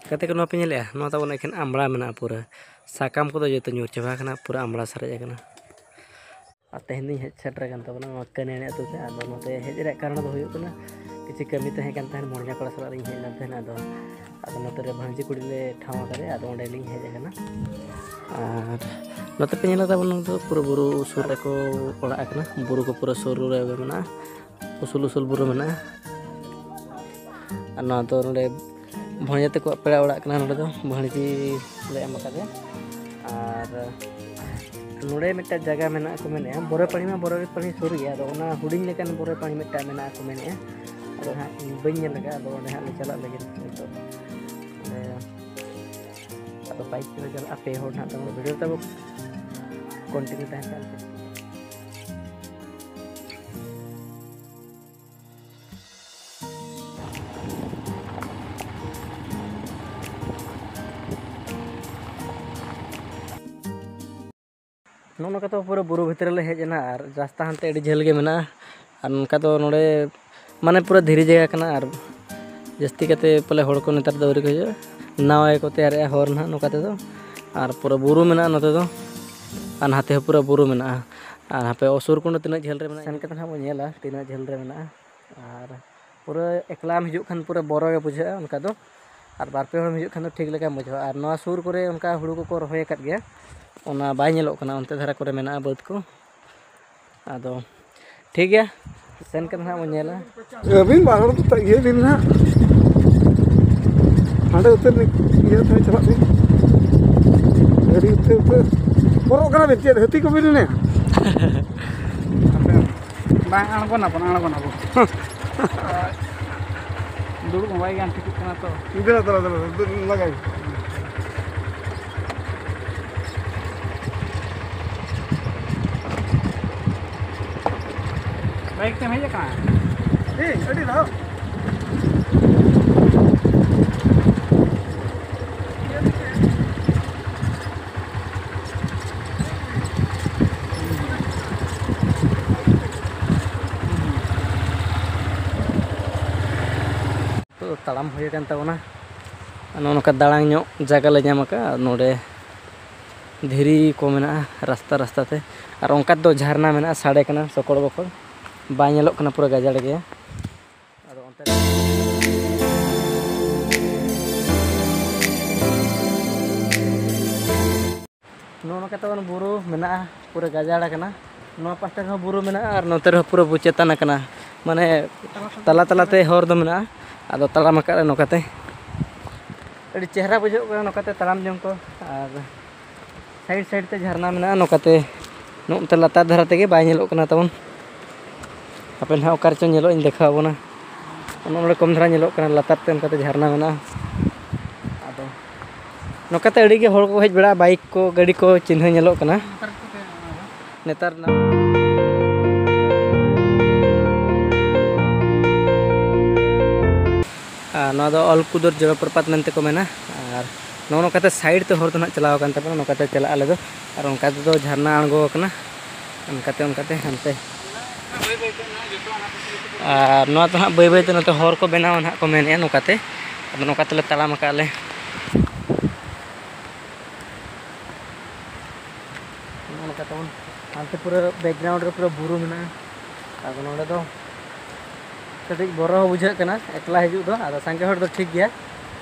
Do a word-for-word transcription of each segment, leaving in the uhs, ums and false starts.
ᱜᱟᱛᱮ ᱠᱚ, ᱱᱚᱣᱟ ᱯᱮ ᱧᱮᱞᱮᱜᱼᱟ? ᱱᱚᱣᱟ ᱛᱟᱵᱚᱱ ᱮᱠᱷᱮᱱ ᱟᱢᱲᱟ ᱢᱮᱱᱟᱜᱼᱟ ᱯᱩᱨᱟᱹ᱾ ᱥᱟᱠᱟᱢ ᱠᱚᱫᱚ ᱡᱚᱛᱚ ᱧᱩᱨ ᱪᱟᱵᱟ ᱟᱠᱟᱱᱟ, ᱯᱩᱨᱟᱹ ᱟᱢᱲᱟ ᱥᱟᱨᱮᱡ ᱟᱠᱟᱱᱟ᱾ ᱟᱨ ᱛᱮᱦᱮᱧ ᱫᱚᱧ ᱦᱮᱡ ᱥᱮᱴᱮᱨ ᱟᱠᱟᱱ ᱛᱟᱵᱚᱱᱟ ᱱᱚᱣᱟ ᱠᱟᱹᱱᱟᱹᱱᱤ ᱟᱹᱛᱩ ᱛᱮ᱾ ᱟᱫᱚ ᱱᱚᱛᱮ ᱦᱮᱡ ᱨᱮᱭᱟᱜ ᱠᱟᱨᱚᱱ ᱫᱚ ᱦᱩᱭᱩᱜ ᱠᱟᱱᱟ, ᱠᱤᱪᱷᱩ ᱠᱟᱹᱢᱤ ᱛᱟᱦᱮᱸ ᱠᱟᱱ ᱛᱟᱦᱮᱸᱫ, ᱢᱚᱬᱮ ᱠᱚᱲᱟ ᱥᱟᱞᱟᱜ ᱞᱤᱧ ᱦᱮᱡ ᱞᱮᱱ ᱛᱟᱦᱮᱸᱫ᱾ ᱟᱫᱚ, ᱟᱫᱚ ᱱᱚᱛᱮ ᱨᱮ ᱵᱷᱟᱹᱧᱡᱤ ᱠᱩᱲᱤ ᱞᱮ ᱴᱷᱟᱶ ᱟᱠᱟᱫᱮᱭᱟ, ᱟᱫᱚ ᱚᱸᱰᱮ ᱞᱤᱧ ᱦᱮᱡ ᱟᱠᱟᱱᱟ᱾ ᱟᱨ ᱱᱚᱛᱮ ᱯᱮ ᱧᱮᱞ ᱮᱫᱟ ᱵᱚᱱ, ᱱᱚᱣᱟ ᱫᱚ ᱯᱩᱨᱟᱹ ᱵᱩᱨᱩ ᱥᱩᱨ ᱨᱮᱠᱚ ᱚᱲᱟᱜ ᱟᱠᱟᱱᱟ, ᱵᱩᱨᱩ ᱠᱚ ᱯᱩᱨᱟᱹ ᱥᱩᱨ ᱨᱮ ᱢᱮᱱᱟᱜᱼᱟ᱾ ᱩᱥᱩᱞ ᱩᱥᱩᱞ ᱵᱩᱨᱩ ᱢᱮᱱᱟᱜᱼᱟ᱾ ᱟᱨ ᱱᱚᱣᱟ ᱫᱚ ᱱᱚᱰᱮ ᱵᱷᱚᱸᱡᱟ ᱛᱟᱠᱚᱣᱟᱜ ᱯᱮᱲᱟ ᱚᱲᱟᱜ ᱠᱟᱱᱟ᱾ ᱱᱚᱰᱮ ᱫᱚ ᱵᱷᱟᱹᱬᱡᱤ ᱞᱮ ᱮᱢ ᱟᱠᱟᱫᱮᱭᱟ᱾ ᱟᱨ ᱱᱚᱰᱮ ᱢᱤᱫᱴᱟᱝ ᱡᱟᱭᱜᱟ ᱢᱮᱱᱟᱜᱼᱟ ᱠᱚ ᱢᱮᱱᱮᱫᱼᱟ, ᱵᱚᱨᱚᱭ ᱯᱟᱲᱤ ᱢᱟ ᱵᱚᱨᱚᱭ ᱯᱟᱲᱤ ᱥᱩᱨ ᱜᱮᱭᱟ, ᱟᱫᱚ ᱚᱱᱟ ᱦᱩᱰᱤᱧ ᱞᱮᱠᱟᱱ ᱵᱚᱨᱚᱭ ᱯᱟᱲᱤ ᱢᱤᱫᱴᱟᱝ ᱢᱮᱱᱟᱜᱼᱟ ᱠᱚ ᱢᱮᱱᱮᱫᱼᱟ᱾ ᱟᱫᱚ ᱦᱟᱸᱜ ᱤᱧ ᱵᱟᱹᱧ ᱧᱮᱞ ᱟᱠᱟᱫᱼᱟ, ᱟᱫᱚ ᱚᱸᱰᱮ ᱦᱟᱸᱜ ᱞᱮ ᱪᱟᱞᱟᱜ ᱞᱟᱹᱜᱤᱫ ᱱᱤᱛᱚᱜ᱾ ᱚᱸᱰᱮ ᱟᱫᱚ ᱵᱟᱭᱤᱠ ᱛᱮᱞᱮ ᱪᱟᱞᱟᱜᱼᱟ, ᱯᱮ ᱦᱚᱲ ᱱᱟᱦᱟᱜ ᱛᱟᱵᱚᱱ᱾ ᱵᱷᱤᱰᱤᱭᱳ ᱛᱟᱵᱚ ᱠᱚᱱᱴᱤᱱᱤᱭᱩ ᱛᱟᱦᱮᱱ ᱠᱷᱟᱱ᱾ ᱱᱚᱜᱼᱚ ᱱᱚᱝᱠᱟ ᱛᱮ ᱯᱩᱨᱟᱹ ᱵᱩᱨᱩ ᱵᱷᱤᱛᱨᱤ ᱞᱮ ᱦᱮᱡ ᱮᱱᱟ, ᱟᱨ ᱨᱟᱥᱛᱟ ᱦᱟᱱᱛᱮ ᱟᱹᱰᱤ ᱡᱷᱟᱹᱞ ᱜᱮ ᱢᱮᱱᱟᱜᱼᱟ᱾ ᱟᱨ ᱱᱚᱝᱠᱟ ᱫᱚ ᱱᱚᱰᱮ ᱢᱟᱱᱮ ᱯᱩᱨᱟᱹ ᱫᱷᱤᱨᱤ ᱡᱟᱭᱜᱟ ᱠᱟᱱᱟ, ᱟᱨ ᱡᱟᱹᱥᱛᱤ ᱠᱟᱛᱮ ᱯᱟᱞᱮ ᱦᱚᱲ ᱠᱚ ᱱᱮᱛᱟᱨ ᱫᱚ ᱟᱹᱣᱨᱤ ᱠᱚ ᱦᱤᱡᱩᱜᱼᱟ᱾ ᱱᱟᱣᱟ ᱜᱮᱠᱚ ᱛᱮᱭᱟᱨᱮᱜᱼᱟ ᱦᱚᱨ ᱱᱟᱦᱟᱜ ᱱᱚᱝᱠᱟ ᱛᱮᱫᱚ, ᱟᱨ ᱯᱩᱨᱟᱹ ᱵᱩᱨᱩ ᱢᱮᱱᱟᱜᱼᱟ ᱱᱚᱛᱮ ᱫᱚ, ᱟᱨ ᱱᱟᱛᱮ ᱦᱚᱸ ᱯᱩᱨᱟᱹ ᱵᱩᱨᱩ ᱢᱮᱱᱟᱜᱼᱟ᱾ ᱟᱨ ᱦᱟᱯᱮ ᱚᱥᱩᱨ ᱠᱩᱸᱰ ᱛᱤᱱᱟᱹᱜ ᱡᱷᱟᱹᱞ ᱨᱮ ᱢᱮᱱᱟᱜᱼᱟ, ᱥᱮᱱ ᱠᱟᱛᱮ ᱱᱟᱦᱟᱜ ᱵᱚᱱ ᱧᱮᱞᱟ ᱛᱤᱱᱟᱹᱜ ᱡᱷᱟᱹᱞ ᱨᱮ ᱢᱮᱱᱟᱜᱼᱟ᱾ ᱟᱨ ᱯᱩᱨᱟᱹ ᱮᱠᱞᱟᱢ ᱦᱤᱡᱩᱜ ᱠᱷᱟᱱ ᱯᱩᱨᱟᱹ ᱵᱚᱨᱚ ᱜᱮ ᱵᱩᱡᱷᱟᱹᱜᱼᱟ ᱚᱱᱠᱟ ᱫᱚ, ᱟᱨ ᱵᱟᱨ ᱯᱮ ᱦᱚᱲᱮᱢ ᱦᱤᱡᱩᱜ ᱠᱷᱟᱱ ᱫᱚ ᱴᱷᱤᱠ ᱞᱮᱠᱟᱢ ᱵᱩᱡᱷᱟᱹᱣᱟ᱾ ᱟᱨ ᱱᱚᱣᱟ ᱥᱩᱨ ᱠᱚᱨᱮ ᱚᱱᱠᱟ ᱦᱩᱲᱩ ᱠᱚᱠᱚ ᱨᱚᱦᱚᱭ ᱟᱠᱟᱫ ᱜᱮᱭᱟ, ᱚᱱᱟ ᱵᱟᱭ ᱧᱮᱞᱚᱜ ᱠᱟᱱᱟ, ᱚᱱᱛᱮ ᱫᱷᱟᱨᱟ ᱠᱚᱨᱮ ᱢᱮᱱᱟᱜᱼᱟ ᱵᱟᱹᱫᱽ ᱠᱚ᱾ ᱟᱫᱚ ᱴᱷᱤᱠ ᱜᱮᱭᱟ, ᱥᱮᱱ ᱠᱟᱛᱮ ᱱᱟᱦᱟᱜ ᱵᱚᱱ ᱧᱮᱞᱟ᱾ ᱟᱹᱵᱤᱱ ᱵᱟᱨ ᱦᱚᱲ ᱫᱚ ᱤᱭᱟᱹ ᱵᱤᱱ ᱱᱟᱦᱟᱜ, ᱦᱟᱸᱰᱮ ᱩᱛᱟᱹᱨ ᱤᱭᱟᱹ ᱛᱮ ᱪᱟᱞᱟᱜ ᱵᱤᱱ᱾ ᱜᱟᱹᱰᱤ ᱩᱛᱟᱹᱨ ᱩᱛᱟᱹᱨ ᱵᱚᱨᱚᱜ ᱠᱟᱱᱟ ᱵᱤᱱ, ᱪᱮᱫ ᱦᱟᱹᱛᱤ ᱠᱚᱵᱤᱱ ᱮᱱᱮᱡᱼᱟ? ᱵᱟᱝ ᱟᱬᱜᱚᱱᱟᱵᱚᱱ, ᱟᱬᱜᱚᱱᱟᱵᱚᱱ᱾ ᱫᱩᱲᱩᱵ ᱦᱚᱸ ᱵᱟᱭ ᱜᱟᱱ ᱴᱷᱤᱠᱚᱜ ᱠᱟᱱᱟ ᱛᱚ᱾ ᱫᱮᱞᱟ, ᱫᱮᱞᱟ, ᱫᱮᱞᱟ, ᱫᱮᱞᱟ, ᱞᱟᱜᱟᱭ᱾ ᱵᱟᱭᱤᱠ ᱛᱮᱢ ᱦᱮᱡ ᱟᱠᱟᱱᱟ? ᱦᱮᱸ, ᱟᱹᱰᱤ ᱞᱟᱦᱟ᱾ ᱱᱤᱛᱚᱜ ᱫᱚ ᱛᱟᱲᱟᱢ ᱦᱩᱭ ᱟᱠᱟᱱ ᱛᱟᱵᱚᱱᱟ᱾ ᱱᱚᱜᱼᱚ ᱱᱚᱝᱠᱟ ᱫᱟᱲᱟᱝ ᱧᱚᱜ ᱡᱟᱭᱜᱟ ᱞᱮ ᱧᱟᱢ ᱟᱠᱟᱫᱼᱟ᱾ ᱱᱚᱰᱮ ᱫᱷᱤᱨᱤ ᱠᱚ ᱢᱮᱱᱟᱜᱼᱟ ᱨᱟᱥᱛᱟ ᱨᱟᱥᱛᱟ ᱛᱮ, ᱟᱨ ᱚᱱᱠᱟ ᱫᱚ ᱡᱷᱟᱨᱱᱟ ᱢᱮᱱᱟᱜᱼᱟ, ᱥᱟᱰᱮ ᱠᱟᱱᱟ ᱥᱚᱠᱚᱲ ᱵᱚᱠᱚᱲ, ᱵᱟᱭ ᱧᱮᱞᱚᱜ ᱠᱟᱱᱟ, ᱯᱩᱨᱟᱹ ᱜᱟᱡᱟᱲ ᱜᱮᱭᱟ᱾ ᱟᱫᱚ ᱚᱱᱛᱮ ᱱᱚᱜᱼᱚ ᱱᱚᱝᱠᱟ ᱛᱟᱵᱚᱱ ᱵᱩᱨᱩ ᱢᱮᱱᱟᱜᱼᱟ, ᱯᱩᱨᱟᱹ ᱜᱟᱡᱟᱲ ᱟᱠᱟᱱᱟ᱾ ᱱᱚᱣᱟ ᱯᱟᱥᱴᱟ ᱨᱮᱦᱚᱸ ᱵᱩᱨᱩ ᱢᱮᱱᱟᱜᱼᱟ ᱟᱨ ᱱᱚᱛᱮ ᱨᱮᱦᱚᱸ ᱯᱩᱨᱟᱹ ᱵᱩ-, ᱪᱮᱛᱟᱱ ᱟᱠᱟᱱᱟ, ᱢᱟᱱᱮ ᱛᱟᱞᱟ ᱛᱟᱞᱟᱛᱮ ᱦᱚᱨ ᱫᱚ ᱢᱮᱱᱟᱜᱼᱟ᱾ ᱟᱫᱚ ᱛᱟᱲᱟᱢ ᱟᱠᱟᱫ ᱞᱮ ᱱᱚᱝᱠᱟᱛᱮ, ᱟᱹᱰᱤ ᱪᱮᱦᱨᱟ ᱵᱩᱡᱷᱟᱹᱜ ᱠᱟᱱᱟ ᱱᱚᱝᱠᱟᱛᱮ ᱛᱟᱲᱟᱢ ᱡᱚᱝ ᱠᱚ᱾ ᱟᱨ ᱥᱟᱭᱤᱰ ᱥᱟᱭᱤᱰ ᱛᱮ ᱡᱷᱟᱨᱱᱟ ᱢᱮᱱᱟᱜᱼᱟ, ᱱᱚᱝᱠᱟᱛᱮ ᱱᱚᱜᱼᱚ ᱱᱚᱛᱮ ᱞᱟᱛᱟᱨ ᱫᱷᱟᱨᱟ ᱛᱮᱜᱮ ᱵᱟᱭ ᱧᱮᱞᱚᱜ ᱠᱟᱱᱟ ᱛᱟᱵᱚᱱ᱾ ᱦᱟᱯᱮ ᱱᱟᱦᱟᱜ ᱚᱠᱟ ᱨᱮᱪᱚ ᱧᱮᱞᱚᱜ, ᱤᱧ ᱫᱮᱠᱷᱟᱣ ᱟᱵᱚᱱᱟ᱾ ᱚᱱᱮ ᱚᱸᱰᱮ ᱠᱚᱢ ᱫᱷᱟᱨᱟ ᱧᱮᱞᱚᱜ ᱠᱟᱱᱟ, ᱞᱟᱛᱟᱨ ᱛᱮ ᱚᱱᱠᱟᱛᱮ ᱡᱷᱟᱨᱱᱟ ᱢᱮᱱᱟᱜᱼᱟ᱾ ᱟᱫᱚ ᱱᱚᱝᱠᱟᱛᱮ ᱟᱹᱰᱤ ᱜᱮ ᱦᱚᱲ ᱠᱚᱠᱚ ᱦᱮᱡ ᱵᱟᱲᱟᱜᱼᱟ, ᱵᱟᱭᱤᱠ ᱠᱚ, ᱜᱟᱹᱰᱤ ᱠᱚ ᱪᱤᱱᱦᱟᱹ ᱧᱮᱞᱚᱜ ᱠᱟᱱᱟ᱾ ᱱᱮᱛᱟᱨ ᱱᱟ-, ᱟᱨ ᱱᱚᱣᱟ ᱫᱚ ᱚᱞᱠᱩᱫᱚᱨ ᱡᱚᱞᱚᱯᱨᱚᱯᱟᱛ ᱢᱮᱱᱛᱮ ᱠᱚ ᱢᱮᱱᱟ᱾ ᱟᱨ ᱱᱚᱜᱼᱚ ᱱᱚᱝᱠᱟᱛᱮ ᱥᱟᱭᱤᱰ ᱛᱮ ᱦᱚᱨ ᱫᱚ ᱱᱟᱦᱟᱜ ᱪᱟᱞᱟᱣ ᱟᱠᱟᱱ ᱛᱟᱵᱚᱱᱟ, ᱱᱚᱝᱠᱟᱛᱮ ᱪᱟᱞᱟᱜ ᱟᱞᱮ ᱫᱚ᱾ ᱟᱨ ᱚᱱᱠᱟ ᱛᱮᱫᱚ ᱡᱷᱟᱨᱱᱟ ᱟᱬᱜᱚ ᱟᱠᱟᱱᱟ, ᱚᱱᱠᱟᱛᱮ ᱚᱱᱠᱟᱛᱮ ᱦᱟᱱᱛᱮ᱾ ᱟᱨ ᱱᱚᱣᱟ ᱫᱚ ᱦᱟᱸᱜ ᱵᱟᱹᱭ ᱵᱟᱹᱭᱛᱮ ᱱᱚᱛᱮ ᱦᱚᱨ ᱠᱚ ᱵᱮᱱᱟᱣᱟ ᱱᱟᱦᱟᱜ ᱠᱚ ᱢᱮᱱᱮᱫᱼᱟ ᱱᱚᱝᱠᱟᱛᱮ᱾ ᱟᱫᱚ ᱱᱚᱝᱠᱟ ᱛᱮᱞᱮ ᱛᱟᱲᱟᱢ ᱟᱠᱟᱫᱼᱟ ᱞᱮ᱾ ᱱᱚᱜᱼᱚ ᱱᱚᱝᱠᱟ ᱛᱟᱵᱚᱱ ᱦᱟᱱᱛᱮ ᱯᱩᱨᱟᱹ ᱵᱮᱠᱜᱨᱟᱣᱩᱱᱰ ᱨᱮ ᱯᱩᱨᱟᱹ ᱵᱩᱨᱩ ᱢᱮᱱᱟᱜᱼᱟ᱾ ᱟᱫᱚ ᱱᱚᱰᱮ ᱫᱚ ᱠᱟᱹᱴᱤᱡ ᱵᱚᱨᱚ ᱦᱚᱸ ᱵᱩᱡᱷᱟᱹᱜ ᱠᱟᱱᱟ ᱮᱠᱞᱟ ᱦᱤᱡᱩᱜ ᱫᱚ, ᱟᱫᱚ ᱥᱟᱸᱜᱮ ᱦᱚᱲ ᱫᱚ ᱴᱷᱤᱠ ᱜᱮᱭᱟ᱾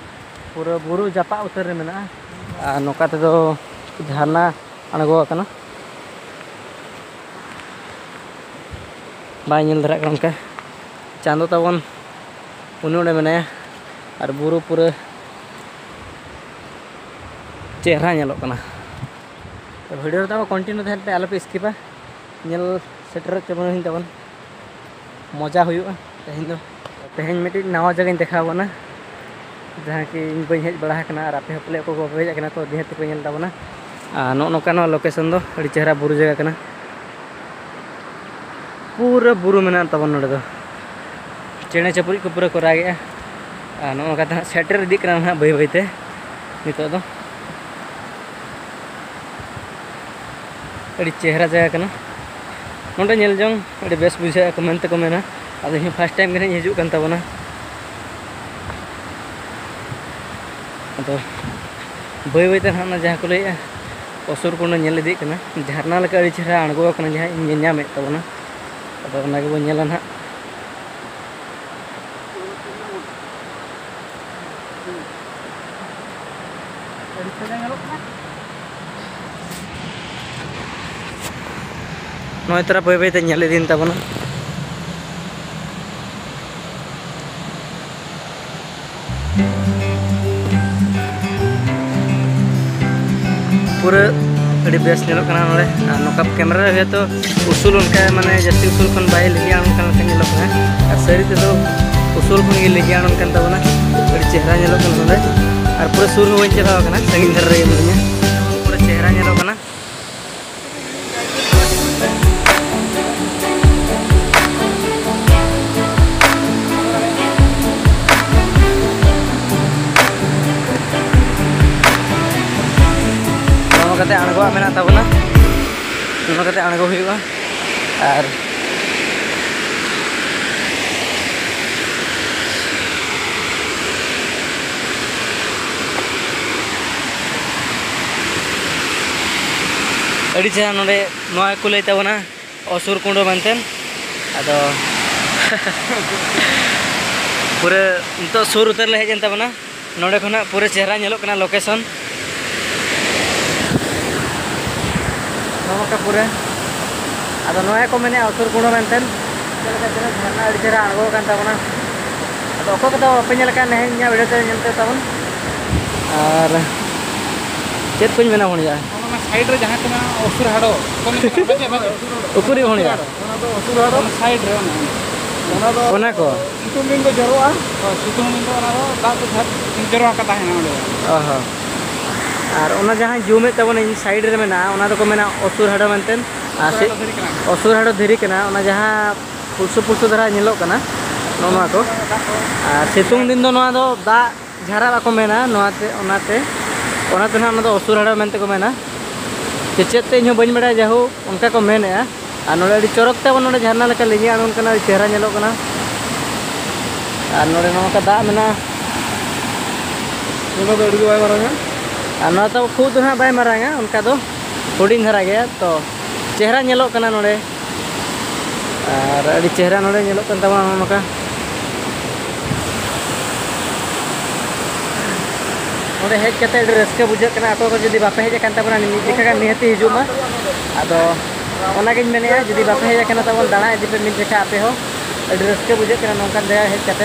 ᱯᱩᱨᱟᱹ ᱵᱩᱨᱩ ᱡᱟᱯᱟᱜ ᱩᱛᱟᱹᱨ ᱨᱮ ᱢᱮᱱᱟᱜᱼᱟ᱾ ᱟᱨ ᱱᱚᱝᱠᱟ ᱛᱮᱫᱚ ᱡᱷᱟᱨᱱᱟ ᱟᱬᱜᱚ ᱟᱠᱟᱱᱟ, ᱵᱟᱭ ᱧᱮᱞ ᱫᱷᱟᱨᱟᱜ ᱠᱟᱱᱟ ᱚᱱᱠᱟ᱾ ᱪᱟᱸᱫᱚ ᱛᱟᱵᱚᱱ ᱩᱱᱤ ᱚᱸᱰᱮ ᱢᱮᱱᱟᱭᱟ, ᱟᱨ ᱵᱩᱨᱩ ᱯᱩᱨᱟᱹ ᱪᱮᱦᱨᱟ ᱧᱮᱞᱚᱜ ᱠᱟᱱᱟ᱾ ᱛᱚ, ᱵᱷᱤᱰᱤᱭᱳ ᱨᱮ ᱛᱟᱵᱚᱱ ᱠᱚᱱᱴᱤᱱᱤᱭᱩ ᱛᱟᱦᱮᱱ ᱯᱮ, ᱟᱞᱚᱯᱮ ᱥᱠᱤᱯᱟ᱾ ᱧᱮᱞ ᱥᱮᱴᱮᱨ ᱦᱚᱪᱚ ᱵᱚᱱ ᱦᱩᱭᱩᱜ ᱛᱟᱵᱚᱱ, ᱢᱚᱡᱟ ᱦᱩᱭᱩᱜᱼᱟ ᱛᱮᱦᱮᱧ ᱫᱚ᱾ ᱛᱮᱦᱮᱧ ᱢᱤᱫᱴᱤᱡ ᱱᱟᱣᱟ ᱡᱟᱭᱜᱟᱧ ᱫᱮᱠᱷᱟᱣ ᱵᱚᱱᱟ, ᱡᱟᱦᱟᱸ ᱠᱤ ᱤᱧ ᱵᱟᱹᱧ ᱦᱮᱡ ᱵᱟᱲᱟ ᱟᱠᱟᱱᱟ ᱟᱨ ᱟᱯᱮ ᱦᱚᱸ ᱯᱟᱞᱮ ᱚᱠᱚᱭ ᱠᱚ ᱵᱟᱯᱮ ᱦᱮᱡ ᱟᱠᱟᱱᱟ, ᱛᱚ ᱱᱤᱦᱟᱹᱛ ᱯᱮ ᱧᱮᱞ ᱛᱟᱵᱚᱱᱟ᱾ ᱟᱨ ᱱᱚᱜᱼᱚ ᱱᱚᱝᱠᱟ ᱱᱚᱣᱟ ᱞᱳᱠᱮᱥᱚᱱ ᱫᱚ ᱟᱹᱰᱤ ᱪᱮᱦᱨᱟ ᱵᱩᱨᱩ ᱡᱟᱭᱜᱟ ᱠᱟᱱᱟ, ᱯᱩᱨᱟᱹ ᱵᱩᱨᱩ ᱢᱮᱱᱟᱜ ᱛᱟᱵᱚᱱ ᱱᱚᱰᱮ ᱫᱚ᱾ ᱪᱮᱬᱮ ᱪᱤᱯᱨᱩᱫ ᱠᱚ ᱯᱩᱨᱟᱹ ᱠᱚ ᱨᱟᱜᱮᱜᱼᱟ᱾ ᱟᱨ ᱱᱚᱜᱼᱚ ᱱᱚᱝᱠᱟ ᱛᱮ ᱦᱟᱸᱜ ᱥᱮᱴᱮᱨ ᱤᱫᱤᱜ ᱠᱟᱱᱟ ᱱᱟᱦᱟᱜ ᱵᱟᱹᱭ ᱵᱟᱹᱭ ᱛᱮ ᱱᱤᱛᱚᱜ ᱫᱚ᱾ ᱟᱹᱰᱤ ᱪᱮᱦᱨᱟ ᱡᱟᱭᱜᱟ ᱠᱟᱱᱟ᱾ ᱱᱚᱰᱮ ᱧᱮᱞ ᱡᱚᱝ ᱟᱹᱰᱤ ᱵᱮᱥ ᱵᱩᱡᱷᱟᱹᱜᱼᱟ ᱠᱚ ᱢᱮᱱᱛᱮ ᱠᱚ ᱢᱮᱱᱟ᱾ ᱟᱫᱚ ᱤᱧ ᱦᱚᱸ ᱯᱷᱟᱥᱴ ᱴᱟᱭᱤᱢ ᱜᱮ ᱱᱟᱦᱟᱜ ᱤᱧ ᱦᱤᱡᱩᱜ ᱠᱟᱱ ᱛᱟᱵᱚᱱᱟ᱾ ᱟᱫᱚ ᱵᱟᱹᱭ ᱵᱟᱹᱭ ᱛᱮ ᱱᱟᱦᱟᱜ ᱚᱱᱟ ᱡᱟᱦᱟᱸ ᱠᱚ ᱞᱟᱹᱭᱮᱫᱼᱟ ᱚᱥᱩᱨ ᱠᱩᱸᱰ ᱧᱮᱞ ᱤᱫᱤᱜ ᱠᱟᱱᱟ, ᱡᱷᱟᱨᱱᱟ ᱞᱮᱠᱟ ᱟᱹᱰᱤ ᱪᱮᱦᱨᱟ ᱟᱬᱜᱚ ᱟᱠᱟᱱᱟ, ᱡᱟᱦᱟᱸ ᱤᱧ ᱧᱮᱞ ᱧᱟᱢᱮᱫ ᱛᱟᱵᱚᱱᱟ᱾ ᱟᱫᱚ ᱚᱱᱟ ᱜᱮᱵᱚᱱ ᱧᱮᱞᱟ ᱱᱟᱦᱟᱜ᱾ ᱱᱚᱜᱼᱚᱭ ᱛᱚᱨᱟ ᱵᱟᱹᱭ ᱵᱟᱹᱭ ᱛᱮ ᱧᱮᱞ ᱤᱫᱤᱭᱮᱱ ᱛᱟᱵᱚᱱᱟ᱾ ᱯᱩᱨᱟᱹ ᱟᱹᱰᱤ ᱵᱮᱥ ᱧᱮᱞᱚᱜ ᱠᱟᱱᱟ ᱱᱚᱰᱮ᱾ ᱟᱨ ᱱᱚᱝᱠᱟ ᱠᱮᱢᱮᱨᱟ ᱨᱮ ᱦᱚᱭᱛᱳ ᱩᱥᱩᱞ, ᱚᱱᱠᱟ ᱢᱟᱱᱮ ᱡᱟᱹᱥᱛᱤ ᱩᱥᱩᱞ ᱠᱷᱚᱱ ᱵᱟᱭ ᱞᱤᱸᱜᱤ ᱟᱬᱜᱚᱱ ᱠᱟᱱ ᱞᱮᱠᱟ ᱧᱮᱞᱚᱜ ᱠᱟᱱᱟ᱾ ᱟᱨ ᱥᱟᱹᱨᱤ ᱛᱮᱫᱚ ᱩᱥᱩᱞ ᱠᱷᱚᱱ ᱜᱮ ᱞᱤᱸᱜᱤ ᱟᱬᱜᱚᱱ ᱠᱟᱱ ᱛᱟᱵᱚᱱᱟ᱾ ᱟᱹᱰᱤ ᱪᱮᱦᱨᱟ ᱧᱮᱞᱚᱜ ᱠᱟᱱᱟ ᱱᱚᱰᱮ᱾ ᱟᱨ ᱯᱩᱨᱟᱹ ᱥᱩᱨ ᱦᱚᱸ ᱵᱟᱹᱧ ᱪᱟᱞᱟᱣ ᱟᱠᱟᱱᱟ, ᱥᱟᱺᱜᱤᱧ ᱫᱷᱟᱨᱮ ᱨᱮᱜᱮ ᱢᱤᱱᱟᱹᱧᱟ᱾ ᱯᱩᱨᱟᱹ ᱪᱮᱦᱨᱟ ᱧᱮᱞᱚᱜ ᱠᱟᱱᱟ᱾ ᱱᱚᱣᱟ ᱠᱟᱛᱮ ᱟᱬᱜᱚᱣᱟᱜ ᱢᱮᱱᱟᱜ ᱛᱟᱵᱚᱱᱟ, ᱱᱚᱣᱟ ᱠᱟᱛᱮ ᱟᱬᱜᱚ ᱦᱩᱭᱩᱜᱼᱟ᱾ ᱟᱨ ᱟᱹᱰᱤ ᱪᱮᱦᱨᱟ ᱱᱚᱰᱮ ᱱᱚᱣᱟ ᱜᱮᱠᱚ ᱞᱟᱹᱭ ᱛᱟᱵᱚᱱᱟ ᱚᱥᱩᱨ ᱠᱩᱸᱰ ᱢᱮᱱᱛᱮ᱾ ᱟᱫᱚ ᱯᱩᱨᱟᱹ ᱱᱤᱛᱚᱜ ᱥᱩᱨ ᱩᱛᱟᱹᱨ ᱞᱮ ᱦᱮᱡ ᱮᱱ ᱛᱟᱵᱚᱱᱟ᱾ ᱱᱚᱰᱮ ᱠᱷᱚᱱᱟᱜ ᱯᱩᱨᱟᱹ ᱪᱮᱦᱨᱟ ᱧᱮᱞᱚᱜ ᱠᱟᱱᱟ ᱞᱳᱠᱮᱥᱚᱱ᱾ ᱱᱚᱜᱼᱚ ᱱᱚᱝᱠᱟ ᱯᱩᱨᱟᱹ᱾ ᱟᱫᱚ ᱱᱚᱣᱟ ᱜᱮᱠᱚ ᱢᱮᱱᱮᱫᱼᱟ ᱚᱥᱩᱨ ᱠᱩᱸᱰ ᱢᱮᱱᱛᱮ᱾ ᱪᱮᱫ ᱞᱮᱠᱟ ᱪᱮᱦᱨᱟ ᱡᱷᱟᱨᱱᱟ, ᱟᱹᱰᱤ ᱪᱮᱦᱨᱟ ᱟᱬᱜᱚ ᱟᱠᱟᱱ ᱛᱟᱵᱚᱱᱟ᱾ ᱟᱫᱚ ᱚᱠᱚᱭ ᱠᱚᱫᱚ ᱵᱟᱯᱮ ᱧᱮᱞ ᱟᱠᱟᱫ, ᱱᱟᱦᱟᱜ ᱤᱧᱟᱹᱜ ᱵᱷᱤᱰᱤᱭᱳ ᱛᱮ ᱧᱮᱞ ᱯᱮ ᱛᱟᱵᱚᱱ᱾ ᱟᱨ ᱪᱮᱫ ᱠᱚᱧ ᱢᱮᱱᱟ ᱵᱚᱱ ᱭᱟ? ᱚᱱᱟ ᱥᱟᱭᱤᱰ ᱨᱮ ᱡᱟᱦᱟᱸ ᱠᱚ ᱢᱮᱱᱟ ᱚᱥᱩᱨ ᱦᱟᱰᱚ᱾ ᱚᱠᱚᱭ ᱢᱮᱱᱟ? ᱵᱟᱝ ᱪᱮᱫ, ᱵᱟᱝ ᱪᱮᱫ? ᱩᱠᱩᱨᱤᱡ ᱦᱚᱲ ᱭᱟ? ᱚᱱᱟ ᱫᱚ ᱚᱥᱩᱨ ᱦᱟᱰᱚ᱾ ᱚᱱᱟ ᱥᱟᱭᱤᱰ ᱨᱮ ᱚᱱᱟ᱾ ᱚᱱᱟ ᱫᱚ ᱚᱱᱟ ᱠᱚ? ᱥᱤᱛᱩᱝ ᱫᱤᱱ ᱫᱚ ᱡᱚᱨᱚᱜᱼᱟ᱾ ᱦᱳᱭ, ᱥᱤᱛᱩᱝ ᱫᱤᱱ ᱫᱚ ᱚᱱᱟ ᱫᱚ ᱫᱟᱜ ᱫᱚ ᱡᱷᱟᱨ-, ᱡᱚᱨᱚ ᱟᱠᱟ ᱛᱟᱦᱮᱱᱟ ᱚᱸᱰᱮ᱾ ᱚ ᱦᱚᱸ᱾ ᱟᱨ ᱚᱱᱟ ᱡᱟᱦᱟᱸ ᱡᱩᱢᱮᱫ ᱛᱟᱵᱚᱱᱟᱹᱧ ᱥᱟᱭᱤᱰ ᱨᱮ ᱢᱮᱱᱟᱜᱼᱟ, ᱚᱱᱟ ᱫᱚᱠᱚ ᱢᱮᱱᱟ ᱚᱥᱩᱨ ᱦᱟᱰᱚ ᱢᱮᱱᱛᱮ᱾ ᱟᱨ ᱚᱥᱩᱨ ᱥᱮ-, ᱦᱟᱰᱚ ᱫᱷᱤᱨᱤ ᱠᱟᱱᱟ᱾ ᱚᱥᱩᱨ ᱦᱟᱰᱚ ᱫᱷᱤᱨᱤ ᱠᱟᱱᱟ, ᱚᱱᱟ ᱡᱟᱦᱟᱸ ᱯᱩᱞᱥᱩ ᱯᱩᱞᱥᱩ ᱫᱷᱟᱨᱟ ᱧᱮᱞᱚᱜ ᱠᱟᱱᱟ, ᱱᱚᱜᱼᱚ ᱱᱚᱣᱟ ᱠᱚ᱾ ᱫᱟᱜ ᱠᱚ᱾ ᱟᱨ ᱥᱤᱛᱩᱝ ᱫᱤᱱ ᱫᱚ ᱱᱚᱣᱟ ᱫᱚ ᱫᱟᱜ ᱡᱷᱟᱨᱟ ᱵᱟᱠᱚ ᱢᱮᱱᱟ, ᱱᱚᱣᱟᱛᱮ, ᱚᱱᱟᱛᱮ, ᱚᱱᱟᱛᱮ ᱱᱟᱦᱟᱜ ᱚᱱᱟ ᱫᱚ ᱚᱥᱩᱨ ᱦᱟᱰᱚ ᱢᱮᱱᱛᱮ ᱠᱚ ᱢᱮᱱᱟ᱾ ᱪᱮ-, ᱪᱮᱫ ᱛᱮ ᱤᱧ ᱦᱚᱸ ᱵᱟᱹᱧ ᱵᱟᱲᱟᱭᱟ, ᱡᱟᱭᱦᱳᱠ ᱚᱱᱠᱟ ᱠᱚ ᱢᱮᱱᱮᱫᱼᱟ᱾ ᱟᱨ ᱱᱚᱰᱮ ᱟᱹᱰᱤ ᱪᱚᱨᱚᱠ ᱛᱮ ᱟᱵᱚ ᱱᱚᱰᱮ ᱡᱷᱟᱨᱱᱟ ᱞᱮᱠᱟ ᱞᱤᱸᱜᱤ ᱟᱬᱜᱚᱱ ᱠᱟᱱᱟ, ᱟᱹᱰᱤ ᱪᱮᱦᱨᱟ ᱧᱮᱞᱚᱜ ᱠᱟᱱᱟ᱾ ᱟᱨ ᱱᱚᱰᱮ ᱱᱚᱝᱠᱟ ᱫᱟᱜ ᱢᱮᱱᱟᱜᱼᱟ᱾ ᱱᱚᱰᱮ ᱫᱚ ᱟᱹᱰᱤ ᱫᱚ ᱵᱟᱭ ᱢᱟᱨᱟᱝᱟ᱾ ᱟᱨ ᱱᱚᱣᱟ ᱫᱚ ᱠᱷᱩᱵ ᱫᱚ ᱦᱟᱸᱜ ᱵᱟᱭ ᱢᱟᱨᱟᱝᱟ, ᱚᱱᱠᱟ ᱫᱚ ᱦᱩᱰᱤᱧ ᱫᱷᱟᱨᱟ ᱜᱮᱭᱟ᱾ ᱛᱚ ᱪᱮᱦᱨᱟ ᱧᱮᱞᱚᱜ ᱠᱟᱱᱟ ᱱᱚᱰᱮ, ᱟᱨ ᱟᱹᱰᱤ ᱪᱮᱦᱨᱟ ᱱᱚᱰᱮ ᱧᱮᱞᱚᱜ ᱠᱟᱱ ᱛᱟᱵᱚᱱᱟ ᱱᱚᱜᱼᱚ ᱱᱚᱝᱠᱟ᱾ ᱱᱚᱰᱮ ᱦᱮᱡ ᱠᱟᱛᱮ ᱟᱹᱰᱤ ᱨᱟᱹᱥᱠᱟᱹ ᱵᱩᱡᱷᱟᱹᱜ ᱠᱟᱱᱟ᱾ ᱚᱠᱚᱭ ᱠᱚ ᱡᱩᱫᱤ ᱵᱟᱯᱮ ᱦᱮᱡ ᱟᱠᱟᱱ ᱛᱟᱵᱚᱱᱟ, ᱢᱤᱫ ᱡᱚᱠᱷᱟ ᱜᱟᱱ ᱱᱤᱦᱟᱹᱛᱤ ᱦᱤᱡᱩᱜ ᱢᱟ᱾ ᱟᱫᱚ ᱚᱱᱟᱜᱤᱧ ᱢᱮᱱᱮᱫᱼᱟ, ᱡᱩᱫᱤ ᱵᱟᱯᱮ ᱦᱮᱡ ᱟᱠᱟᱱᱟ ᱛᱟᱵᱚᱱ, ᱫᱟᱬᱟ ᱤᱫᱤ ᱯᱮ ᱢᱤᱫ ᱡᱚᱠᱷᱟ ᱟᱯᱮ ᱦᱚᱸ᱾ ᱟᱹᱰᱤ ᱨᱟᱹᱥᱠᱟᱹ ᱵᱩᱡᱷᱟᱹᱜ ᱠᱟᱱᱟ ᱱᱚᱝᱠᱟᱱ ᱡᱟᱭᱜᱟ ᱦᱮᱡ ᱠᱟᱛᱮ᱾